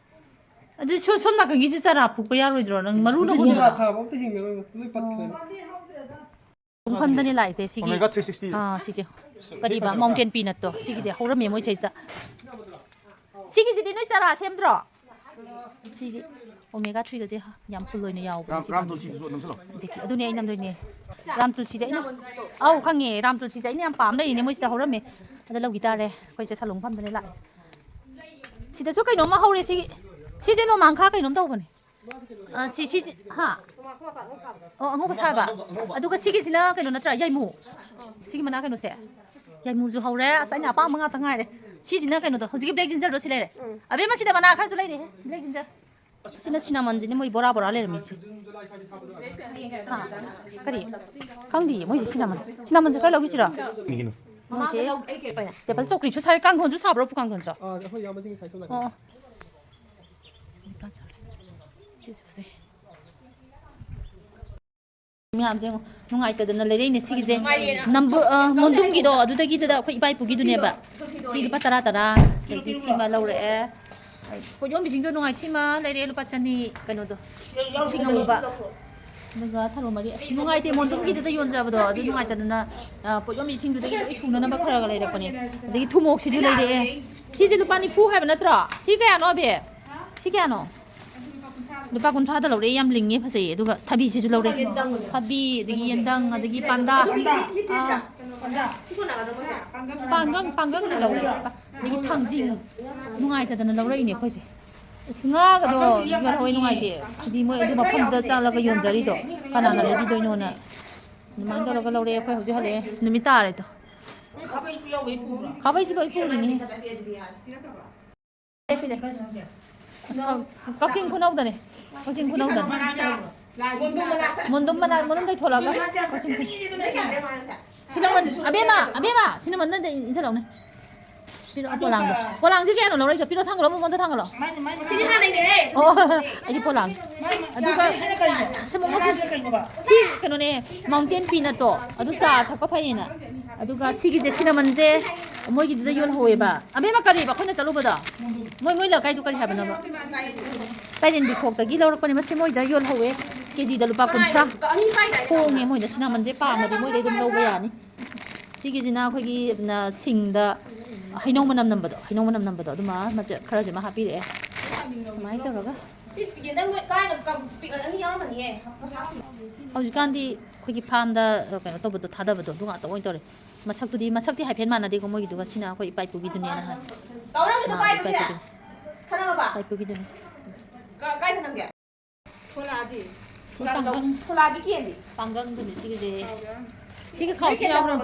ꯑꯗꯨ ꯁꯣ-, ꯁꯣꯝ ꯅꯥꯀꯟꯒꯤꯁꯦ ꯆꯥꯔꯥ ꯐꯨꯛꯄ ꯌꯥꯔꯣꯏꯗ꯭ꯔꯣ? ꯅꯪ ꯃꯔꯨꯅ ꯁꯤꯗꯤ ꯍꯨꯟꯕ꯭ꯔꯣ? ꯆꯥꯔꯥ ꯊꯥꯕ ꯑꯝꯇ ꯍꯤꯡꯉꯔꯣꯏ, ꯂꯣꯏ ꯄꯠꯈ꯭ꯔꯅꯤ꯫ ꯃꯐꯝꯗꯅꯦ ꯂꯥꯛꯏꯁꯦ, ꯁꯤꯒꯤ꯫ Omega three sixty꯫ ꯑꯥ, ꯁꯤꯁꯦ꯫ ꯀꯔꯤꯕ? Mountain peanut ꯇꯣ꯫ ꯁꯤꯒꯤꯁꯦ ꯍꯧꯔꯝꯃꯦ ꯃꯣꯏ ꯁꯤꯗꯩꯁꯤꯗ꯫ ꯁꯤꯒꯤꯁꯤꯗꯤ ꯅꯣꯏ ꯆꯥꯔꯥ ꯁꯦꯝꯗ꯭ꯔꯣ? ꯁꯤꯁꯦ omega three ꯒꯁꯦ ꯌꯥꯝ full ꯑꯣꯏꯅ ꯌꯥꯎꯕꯅꯦ ꯔꯥꯝ, ꯁꯤ ꯔꯥꯝ ꯄꯥꯝꯕꯤꯁꯦ꯫ ꯇꯨꯜꯁꯤꯗꯨꯁꯨ ꯅꯝꯁꯤꯜꯂꯣ꯫ ꯑꯗꯒꯤ ꯑꯗꯨꯅꯦ ꯑꯩ ꯅꯝꯗꯣꯏꯅꯦ꯫ ꯔꯥꯝ ꯇꯨꯜꯁꯤꯁꯦ ꯑꯩꯅ, ꯑꯧ, ꯈꯪꯉꯦ꯫ ꯔꯥꯝ ꯇꯨꯜꯁꯤꯁꯦ ꯑꯩꯅ ꯌꯥꯝ ꯄꯥꯝ ꯂꯩꯔꯤꯅꯦ꯫ ꯃꯣꯏ ꯁꯤꯗ ꯍꯧꯔꯝꯃꯦ꯫ ꯑꯗ ꯂꯧꯈꯤ ꯇꯥꯔꯦ꯫ ꯑꯩꯈꯣꯏꯁꯦ ꯁꯥꯂꯣꯡ ꯐꯝꯗꯅꯦ ꯂꯥꯛꯑꯦ꯫ ꯁꯤꯗꯁꯨ ꯀꯩꯅꯣꯝꯃ ꯍꯧꯔꯦ꯫ ꯁꯤꯒꯤ, ꯁꯤꯁꯦ ꯅꯣꯡꯃꯥꯡꯈꯥ ꯀꯩꯅꯣꯝ ꯇꯧꯕꯅꯦ꯫ ꯑ, ꯁꯤ, ꯁꯤ, ꯍꯥ? ꯑꯣ, ꯑꯉꯧꯕ ꯁꯥꯕ꯫ ꯑꯗꯨꯒ ꯁꯤꯒꯤꯁꯤꯅ ꯀꯩꯅꯣ ꯅꯠꯇ꯭ꯔꯥ? ꯌꯥꯏꯃꯨ꯫ ꯁꯤꯒꯤ ꯃꯅꯥ ꯀꯩꯅꯣꯁꯦ꯫ ꯌꯥꯏꯃꯨꯁꯨ ꯍꯧꯔꯦ꯫ ꯑꯁ, ꯑꯩꯅ ꯑꯄꯥꯝꯕ ꯉꯥꯛꯇ ꯉꯥꯏꯔꯦ꯫ ꯁꯤꯁꯤꯅ ꯀꯩꯅꯣꯗꯣ, ꯍꯧꯖꯤꯛꯀꯤ black ginger ꯗꯣ ꯁꯤ ꯂꯩꯔꯦ꯫ ꯎꯝ꯫ ꯑꯕꯦꯝꯃ, ꯁꯤꯗ ꯃꯅꯥ ꯈꯔꯁꯨ ꯂꯩꯔꯦ꯫ Black ginger꯫ ꯁꯤꯅ cinnamon ꯁꯤꯅꯦ ꯃꯣꯏ ꯕꯣꯔꯥ ꯕꯣꯔꯥ ꯂꯩꯔꯝꯃꯤꯁꯦ꯫ ꯍꯥ? ꯀꯔꯤ? ꯈꯪꯗꯤꯌꯦ, ꯃꯣꯏꯁꯦ cinnamon꯫ Cinnamon ꯁꯦ ꯈꯔ ꯂꯧꯈꯤꯁꯤꯔꯣ? ꯃꯣꯏꯁꯦ table ꯆꯧꯀ꯭ꯔꯤꯁꯨ ꯁꯥꯔꯦ, ꯀꯥꯡꯊꯣꯟꯁꯨ ꯁꯥꯕ꯭ꯔꯣ, ꯎꯄꯨ ꯀꯥꯡꯊꯣꯟꯁꯨ? ꯑꯥ, ꯑꯩꯈꯣꯏ ꯏꯌꯥꯝꯕꯁꯤꯡ ꯉꯁꯥꯏ ꯁꯣꯝ ꯅꯥꯀꯟꯗ꯫ ꯑꯣ, ꯑꯣ꯫ ꯁꯤꯁꯦ ꯐꯖꯩ꯫ ꯃꯌꯥꯝꯁꯦ ꯌꯦꯡꯉꯣ, ꯅꯨꯡꯉꯥꯏꯇꯗꯅ ꯂꯩꯔꯛꯏꯅꯦ ꯁꯤꯒꯤꯁꯦ꯫ ꯅꯝꯕꯨ-, ꯑ, ꯃꯣꯟꯗꯨꯝꯒꯤꯗꯣ, ꯑꯗꯨꯗꯒꯤꯗꯨꯗ ꯑꯩꯈꯣꯏ ꯏꯄꯥ ꯏꯄꯨꯒꯤꯗꯨꯅꯦꯕ꯫ ꯁꯤ ꯂꯨꯄꯥ ꯇꯔꯥ ꯇꯔꯥ, ꯑꯗꯒꯤ ꯁꯤꯃ ꯂꯧꯔꯛꯑꯦ꯫ ꯄꯣꯠ ꯌꯣꯟꯕꯤꯁꯤꯡꯗꯣ ꯅꯨꯡꯉꯥꯏ, ꯁꯤꯃ ꯂꯩꯔꯛꯑꯦ ꯂꯨꯄꯥ ꯆꯅꯤ, ꯀꯩꯅꯣꯗꯣ, ꯁꯤꯡ ꯑꯉꯨꯕ꯫ ꯑꯗꯨꯒ ꯊꯔꯣ ꯃꯔꯤ꯫ ꯑꯁ, ꯅꯨꯡꯉꯥꯏꯇꯦ, ꯃꯣꯟꯗꯨꯝꯒꯤꯗꯨꯗ ꯌꯣꯟꯖꯕꯗꯣ ꯑꯗꯨ ꯅꯨꯡꯉꯥꯏꯇꯗꯅ, ꯑ, ꯄꯣꯠ ꯌꯣꯟꯕꯤꯁꯤꯡꯗꯨꯗꯒꯤ ꯂꯣꯏ ꯁꯨꯅꯅꯕ ꯈꯔ ꯈꯔ ꯂꯩꯔꯛꯄꯅꯦ꯫ ꯑꯗꯒꯤ ꯊꯨꯝꯃꯣꯛꯁꯤꯁꯨ ꯂꯩꯔꯛꯑꯦ꯫ ꯁꯤꯁꯦ ꯂꯨꯄꯥ ꯅꯤꯐꯨ ꯍꯥꯏꯕ ꯅꯠꯇ꯭ꯔꯣ? ꯁꯤ ꯀꯌꯥꯅꯣ, ꯑꯕꯦ? ꯁꯤ ꯀꯌꯥꯅꯣ? ꯂꯨꯄꯥ ꯀꯨꯟꯊ꯭ꯔꯥꯗ ꯂꯧꯔꯛꯑꯦ, ꯌꯥꯝ ꯂꯤꯡꯉꯦ, ꯐꯖꯩꯌꯦ꯫ ꯑꯗꯨꯒ ꯊꯕꯤꯁꯤꯁꯨ ꯂꯧꯔꯛꯑꯦ꯫ ꯊꯕꯤ, ꯑꯗꯒꯤ ꯌꯦꯟꯗꯪ, ꯑꯗꯒꯤ ꯄꯥꯟꯗꯥ꯫ ꯑꯥ, ꯄꯥꯡꯒꯪ, ꯄꯥꯡꯒꯪꯗꯤ ꯂꯧꯔꯛꯑꯦ꯫ ꯑꯗꯒꯤ ꯊꯥꯡꯖꯤꯡ꯫ ꯅꯨꯡꯉꯥꯏꯇꯗꯅ ꯂꯧꯔꯛꯏꯅꯦ ꯑꯩꯈꯣꯏꯁꯦ꯫ ꯑꯁ, ꯉꯥꯒꯗꯣ ꯌꯣꯜꯍꯧꯋꯦ, ꯅꯨꯡꯉꯥꯏꯇꯦ꯫ ꯍꯥꯏꯗꯤ ꯃꯣꯏ ꯑꯗꯨ ꯃꯐꯝꯗ ꯆꯠꯂꯒ ꯌꯣꯟꯖꯔꯤꯗꯣ ꯀꯅꯥꯅ ꯂꯩꯕꯤꯗꯣꯏꯅꯣꯅ ꯑꯗꯨꯃꯥꯏꯅ ꯇꯧꯔꯒ ꯂꯧꯔꯛꯑꯦ꯫ ꯑꯩꯈꯣꯏ ꯍꯧꯖꯤꯛ ꯍꯜꯂꯛꯑꯦ, ꯅꯨꯃꯤꯠ ꯇꯥꯔꯦꯗꯣ꯫ ꯈꯥꯕꯩꯁꯨ ꯂꯣꯏ ꯄꯨꯔꯤꯅꯦ꯫ ꯂꯦꯞꯄꯤꯅꯦ꯫ ꯑꯁ, ꯀꯛ-, ꯀꯛꯆꯤꯡ ꯈꯨꯅꯧꯗꯅꯦ꯫ ꯀꯛꯆꯤꯡ ꯈꯨꯅꯧꯗꯅꯦ꯫ ꯃꯣꯟꯗꯨꯝ ꯃꯅꯥꯛ, ꯃꯣꯟꯗꯨꯝꯗꯩ ꯊꯣꯛꯂꯛꯑꯒ ꯀꯛꯆꯤꯡ ꯈꯨꯅꯧ꯫ ꯁꯤ ꯂꯧꯃꯟ-, ꯑꯕꯦꯝꯃ, ꯑꯕꯦꯝꯃ, ꯁꯤ ꯂꯧꯃꯟꯗꯗꯤ ꯏꯟꯁꯜꯂꯛꯎꯅꯦ꯫ ꯄꯤꯔꯛꯑꯣ ꯄꯣꯂꯥꯡꯗꯣ꯫ ꯄꯣꯂꯥꯡꯁꯦ ꯀꯌꯥꯅꯣ ꯂꯧꯔꯛꯏꯗꯣ? ꯄꯤꯔꯣ, ꯊꯥꯡꯒꯠꯂꯣ, ꯃꯉꯣꯟꯗ ꯊꯥꯡꯒꯠꯂꯣ꯫ ꯃꯥꯅꯦ, ꯃꯥꯅꯦ꯫ ꯁꯤꯗꯤ ꯍꯥꯟꯅꯩꯅꯦꯍꯦ꯫ ꯑꯣ, ꯑꯩꯗꯤ ꯄꯣꯂꯥꯡ꯫ ꯃꯥꯅꯦ, ꯃꯥꯅꯦ꯫ ꯑꯗꯨꯒ ꯌꯥꯝ ꯁꯤꯅ ꯀꯩꯅꯣ? ꯁꯤ ꯃꯣꯃꯣꯁꯦ ꯌꯥꯝꯁꯤꯅ ꯀꯩꯅꯣꯕ? ꯁꯤ ꯀꯩꯅꯣꯅꯦ, mountain peanutꯇꯣ꯫ ꯑꯗꯨ ꯆꯥ ꯊꯛꯄ ꯐꯩꯌꯦꯅ꯫ ꯑꯗꯨꯒ ꯁꯤꯒꯤꯁꯦ cinnamonꯁꯦ ꯃꯣꯏꯒꯤꯗꯨꯗ ꯌꯣꯜꯍꯧꯋꯦꯕ꯫ ꯑꯕꯦꯝꯃ, ꯀꯔꯤꯕ ꯑꯩꯈꯣꯏꯅ ꯆꯠꯂꯨꯕꯗꯣ? ꯃꯣꯏ, ꯃꯣꯏ ꯂꯩꯀꯥꯏꯗꯨ ꯀꯔꯤ ꯍꯥꯏꯕꯅꯣꯕ? ꯄꯥꯏꯔꯦꯟꯕꯤꯈꯣꯛꯇꯒꯤ ꯂꯧꯔꯛꯄꯅꯦ꯫ ꯃꯁꯤ ꯃꯣꯏꯗ ꯌꯣꯜꯍꯧꯋꯦ꯫ KGꯗ ꯂꯨꯄꯥ ꯀꯨꯟꯊ꯭ꯔꯥ꯫ ꯍꯣꯡꯉꯦ ꯃꯣꯏꯗ꯫ Cinnamonꯁꯦ ꯄꯥꯝꯃꯗꯤ ꯃꯣꯏꯗꯩ ꯑꯗꯨꯝ ꯂꯧꯕ ꯌꯥꯅꯤ꯫ ꯁꯤꯒꯤꯁꯤꯅ ꯑꯩꯈꯣꯏꯒꯤ, ꯅ, ꯁꯤꯡꯗ ꯍꯩꯅꯧ ꯃꯅꯝ ꯅꯝꯕꯗꯣ, ꯍꯩꯅꯧ ꯃꯅꯝ ꯅꯝꯕꯗꯣ ꯑꯗꯨꯃ ꯃꯆꯦꯠ ꯈꯔꯁꯤꯃ ꯍꯥꯞꯄꯤꯔꯛꯑꯦ꯫ ꯁꯨꯃꯥꯏꯅ ꯇꯧꯔꯒ꯫ ꯁꯤ ꯌꯦꯟꯗꯪ ꯃꯣꯏ ꯀꯥꯏꯅ ꯀ-, ꯄꯤꯛ-, ꯑꯅꯤ ꯌꯥꯎꯔꯝꯃꯅꯤꯌꯦ꯫ ꯍꯧꯖꯤꯛꯀꯥꯟꯗꯤ ꯑꯩꯈꯣꯏꯒꯤ farmꯗ, ꯑ, ꯀꯩꯅꯣ ꯇꯧꯕꯗꯣ, ꯊꯥꯗꯕꯗꯣ ꯑꯗꯨ ꯉꯥꯛꯇ ꯑꯣꯏꯅ ꯇꯧꯔꯦ꯫ ꯃꯁꯛꯇꯨꯗꯤ, ꯃꯁꯛꯇꯤ ꯍꯥꯏꯐꯦꯠ ꯃꯥꯟꯅꯗꯦꯀꯣ ꯃꯣꯏꯒꯤꯗꯨꯒ꯫ ꯁꯤꯅ ꯑꯩꯈꯣꯏ ꯏꯄꯥ ꯏꯄꯨꯒꯤꯗꯨꯅꯦꯅ ꯍꯥꯏ꯫ ꯇꯧꯔꯝꯃꯤꯗꯣ ꯃꯥ ꯄꯥꯏꯕꯁꯦ? ꯏꯄꯥ ꯏꯄꯨꯒꯤ꯫ ꯊꯅꯝꯃꯕ? ꯏꯄꯥ ꯏꯄꯨꯒꯤꯗꯨꯅꯤ꯫ ꯀ-, ꯀꯥꯏ ꯊꯅꯝꯒꯦ? ꯁꯣꯂꯥꯗꯤ? ꯁꯤ ꯄꯥꯡꯒꯪ꯫ ꯁꯣꯂꯥꯗꯤ ꯀꯦꯟꯗꯤ? ꯄꯥꯡꯒꯪꯗꯨꯅꯤ ꯁꯤꯒꯤꯁꯦ꯫ ꯁꯤꯒꯤ ꯈꯥꯎꯁꯤ ꯌꯥꯎꯔꯣ꯫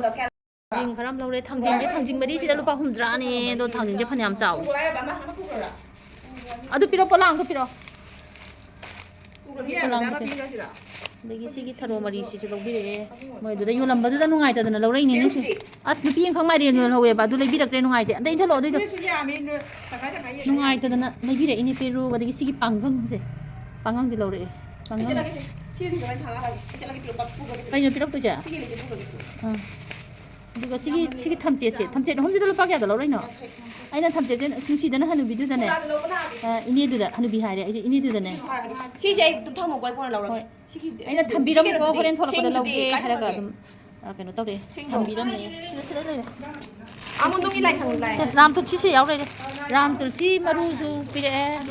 ꯊꯥꯡꯖꯤꯡ ꯈꯔ ꯑꯃ ꯂꯧꯔꯦ꯫ ꯊꯥꯡꯖꯤꯡꯁꯦ, ꯊꯥꯡꯖꯤꯡ ꯃꯔꯤꯁꯤꯗ ꯂꯨꯄꯥ ꯍꯨꯝꯗ꯭ꯔꯥꯅꯦ꯫ ꯑꯗꯣ ꯊꯥꯡꯖꯤꯡꯁꯦ ꯐꯅꯌꯥꯝ ꯆꯥꯎꯋꯤ꯫ ꯄꯨꯈ꯭ꯔꯣ ꯍꯥꯏꯔꯕ? ꯑꯃ, ꯑꯃ ꯄꯨꯈ꯭ꯔꯣ? ꯑꯗꯨ ꯄꯤꯔꯣ, ꯄꯣꯂꯥꯡꯗꯣ ꯄꯤꯔꯣ꯫ ꯄꯨꯈ꯭ꯔꯣ, ꯃꯤ ꯌꯥꯝꯕꯗ ꯄꯣꯂꯥꯡꯗꯣ ꯑꯃ ꯄꯤꯔꯣ꯫ ꯄꯤꯔꯁꯤꯔꯣ? ꯑꯗꯒꯤ ꯁꯤꯒꯤ ꯊꯔꯣ ꯃꯔꯤꯁꯤꯁꯨ ꯂꯧꯕꯤꯔꯛꯑꯦ꯫ ꯃꯣꯏ ꯑꯗꯨꯗ ꯌꯣꯜꯂꯝꯕꯗꯨꯗ ꯅꯨꯡꯉꯥꯏꯇꯗꯅ ꯂꯧꯔꯛꯏꯅꯤꯅꯦ ꯁꯤ꯫ ꯄꯤꯔꯨꯁꯤꯗꯤ? ꯑꯁ, ꯅꯨꯄꯤ ꯑꯃꯈꯛ ꯃꯥꯏꯔꯦꯟ ꯌꯣꯜꯍꯧꯋꯦꯕ, ꯑꯗꯨ ꯂꯩꯕꯤꯔꯛꯇ꯭ꯔꯦ, ꯅꯨꯡꯉꯥꯏꯇꯦ꯫ ꯑꯝꯇ ꯏꯟꯁꯤꯜꯂꯛꯑꯣ ꯑꯗꯨꯏꯗꯣ꯫ ꯄꯤꯔꯨꯁꯨ ꯌꯥꯝꯃꯤ, ꯅꯣꯏ ꯇꯪꯈꯥꯏ ꯇꯪꯈꯥꯏ ꯑꯁ, ꯌꯦꯟꯅ ꯌꯥꯏ꯫ ꯅꯨꯡꯉꯥꯏꯇꯗꯅ ꯂꯩꯕꯤꯔꯛꯏꯅꯦ ꯄꯦꯔꯨ꯫ ꯑꯗꯒꯤ ꯁꯤꯒꯤ ꯄꯥꯡꯒꯪꯁꯦ, ꯄꯥꯡꯒꯪꯁꯦ ꯂꯧꯔꯛꯑꯦ꯫ ꯄꯥꯡꯒꯪ꯫ ꯄꯤꯁꯜꯂꯒꯦꯁꯦ꯫ ꯁꯤꯗꯤ ꯀꯃꯥꯏꯅ ꯊꯥꯡꯉꯛꯑꯒꯦ? ꯄꯤꯁꯜꯂꯒꯦ, ꯄꯤꯔꯛꯑꯣ, ꯄꯨꯒ꯭ꯔꯣ, ꯄꯤꯔꯛꯑꯣ꯫ ꯀꯩꯅꯣ ꯄꯤꯔꯛꯇꯣꯏꯁꯦ? ꯁꯤꯒꯤ ꯂꯩꯁꯦ ꯄꯨꯒ꯭ꯔꯣ, ꯄꯤꯔꯛꯑꯣ꯫ ꯑꯥ꯫ ꯑꯗꯨꯒ ꯁꯤꯒꯤ, ꯁꯤꯒꯤ ꯊꯝꯆꯦꯠꯁꯦ, ꯊꯝꯆꯦꯠ ꯑꯍꯨꯝꯁꯤꯗ ꯂꯨꯄꯥ ꯀꯌꯥꯗ ꯂꯧꯔꯛꯏꯅꯣ? ꯌꯥꯡꯈꯩ, ꯌꯥꯡꯈꯩ꯫ ꯑꯩꯅ ꯊꯝꯆꯦꯠꯁꯦ, ꯑꯁ, ꯅꯨꯡꯁꯤꯗꯅ ꯍꯅꯨꯕꯤꯗꯨꯗꯅꯦ꯫ ꯀꯣꯂꯥꯗ ꯂꯧꯕ ꯂꯥꯛꯑꯒꯦ꯫ ꯑ, ꯏꯅꯦꯗꯨꯗ, ꯍꯅꯨꯕꯤ ꯍꯥꯏꯔꯦ ꯑꯩꯁꯦ, ꯏꯅꯦꯗꯨꯗꯅꯦ꯫ ꯁꯤꯁꯦ ꯑꯩ ꯑꯗꯨꯝ ꯊꯝꯃꯣꯀꯣ, ꯑꯩ ꯀꯣꯟꯅ ꯂꯧꯔꯒꯦ꯫ ꯍꯣꯏ꯫ ꯁꯤꯒꯤ ꯑꯩꯅ ꯊꯝꯕꯤꯔꯝꯃꯨꯀꯣ, ꯁꯤꯒꯤ ꯍꯣꯔꯦꯟ ꯊꯣꯛꯂꯛꯄꯗ ꯁꯤꯡꯗꯨꯗꯤ ꯂꯧꯒꯦ ꯀꯥꯏ ꯍꯥꯏꯔꯒ ꯊꯝꯃꯒꯦ? ꯑꯗꯨꯝ, ꯑ, ꯀꯩꯅꯣ ꯇꯧꯔꯦ, ꯁꯤꯡꯗꯣ? ꯊꯝꯕꯤꯔꯝꯃꯦ꯫ ꯁꯤꯗ, ꯁꯤꯗ ꯂꯩꯔꯦ꯫ ꯑꯥ, ꯃꯣꯟꯗꯣꯡꯒꯤ ꯂꯥꯏꯁꯪ ꯂꯥꯏ꯫ ꯁꯦ, ꯔꯥꯝ ꯇꯨꯜꯁꯤꯁꯦ ꯌꯥꯎ ꯂꯩꯔꯦ꯫ ꯔꯥꯝ ꯇꯨꯜꯁꯤ ꯃꯔꯨꯁꯨ ꯄꯤꯔꯛꯑꯦ꯫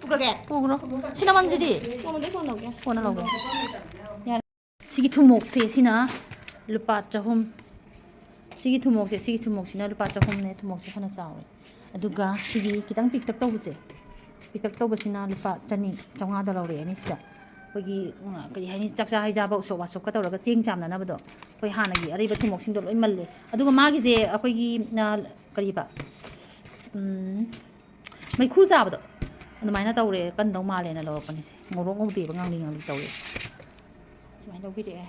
ꯄꯨꯈ꯭ꯔꯒꯦ? ꯄꯨꯈ꯭ꯔꯣ꯫ ꯁꯤꯅꯃꯟꯁꯤꯗꯤ? ꯀꯣꯟꯅꯗꯤ ꯀꯣꯟꯅ ꯂꯧꯒꯦ꯫ ꯀꯣꯟꯅ ꯂꯧꯒꯦ꯫ ꯌꯥꯔꯦ꯫ ꯁꯤꯒꯤ ꯊꯨꯝꯃꯣꯛꯁꯦ ꯁꯤꯅ ꯂꯨꯄꯥ ꯆꯍꯨꯝ꯫ ꯁꯤꯒꯤ ꯊꯨꯝꯃꯣꯛꯁꯦ, ꯁꯤꯒꯤ ꯊꯨꯝꯃꯣꯛꯁꯤꯅ ꯂꯨꯄꯥ ꯆꯍꯨꯝꯅꯦ꯫ ꯊꯨꯝꯃꯣꯛꯁꯦ ꯐꯅ ꯆꯥꯎꯋꯦ꯫ ꯑꯗꯨꯒ ꯁꯤꯒꯤ ꯈꯤꯇꯪ ꯄꯤꯛꯇꯛ ꯇꯧꯕꯁꯦ, ꯄꯤꯛꯇꯛ ꯇꯧꯕꯁꯤꯅ ꯂꯨꯄꯥ ꯆꯅꯤ, ꯆꯥꯝꯃꯉꯥꯗ ꯂꯧꯔꯛꯑꯦ ꯑꯅꯤꯁꯤꯗ꯫ ꯑꯩꯈꯣꯏꯒꯤ, ꯎꯝ, ꯀꯔꯤ ꯍꯥꯏꯅꯤ, ꯆꯥꯛꯆꯥ ꯍꯩꯖꯥꯕ ꯎꯁꯣꯞ ꯋꯥꯁꯣꯞꯀ ꯇꯧꯔꯒ ꯆꯦꯡ ꯆꯥꯝꯅꯅꯕꯗꯣ, ꯑꯩꯈꯣꯏ ꯍꯥꯟꯅꯒꯤ ꯑꯔꯩꯕ ꯊꯨꯝꯃꯣꯛꯁꯤꯡꯗꯣ ꯂꯣꯏ ꯃꯜꯂꯦ꯫ ꯑꯗꯨꯒ ꯃꯥꯒꯤꯁꯦ ꯑꯩꯈꯣꯏꯒꯤ, ꯑ, ꯀꯔꯤꯕ, ꯎꯝ, ꯃꯩꯈꯨ ꯆꯥꯕꯗꯣ ꯑꯗꯨꯃꯥꯏꯅ ꯇꯧꯔꯦ, ꯀꯟꯗꯧ ꯃꯥꯜꯂꯦꯅ ꯂꯧꯔꯛꯄꯅꯦ꯫ ꯁꯦ ꯉꯧꯔꯣꯛ ꯉꯧꯗꯦꯕ, ꯉꯥꯡꯂꯤ ꯉꯥꯡꯂꯤ ꯇꯧꯋꯦ꯫ ꯁꯨꯃꯥꯏꯅ ꯂꯧꯕꯤꯔꯛꯑꯦ꯫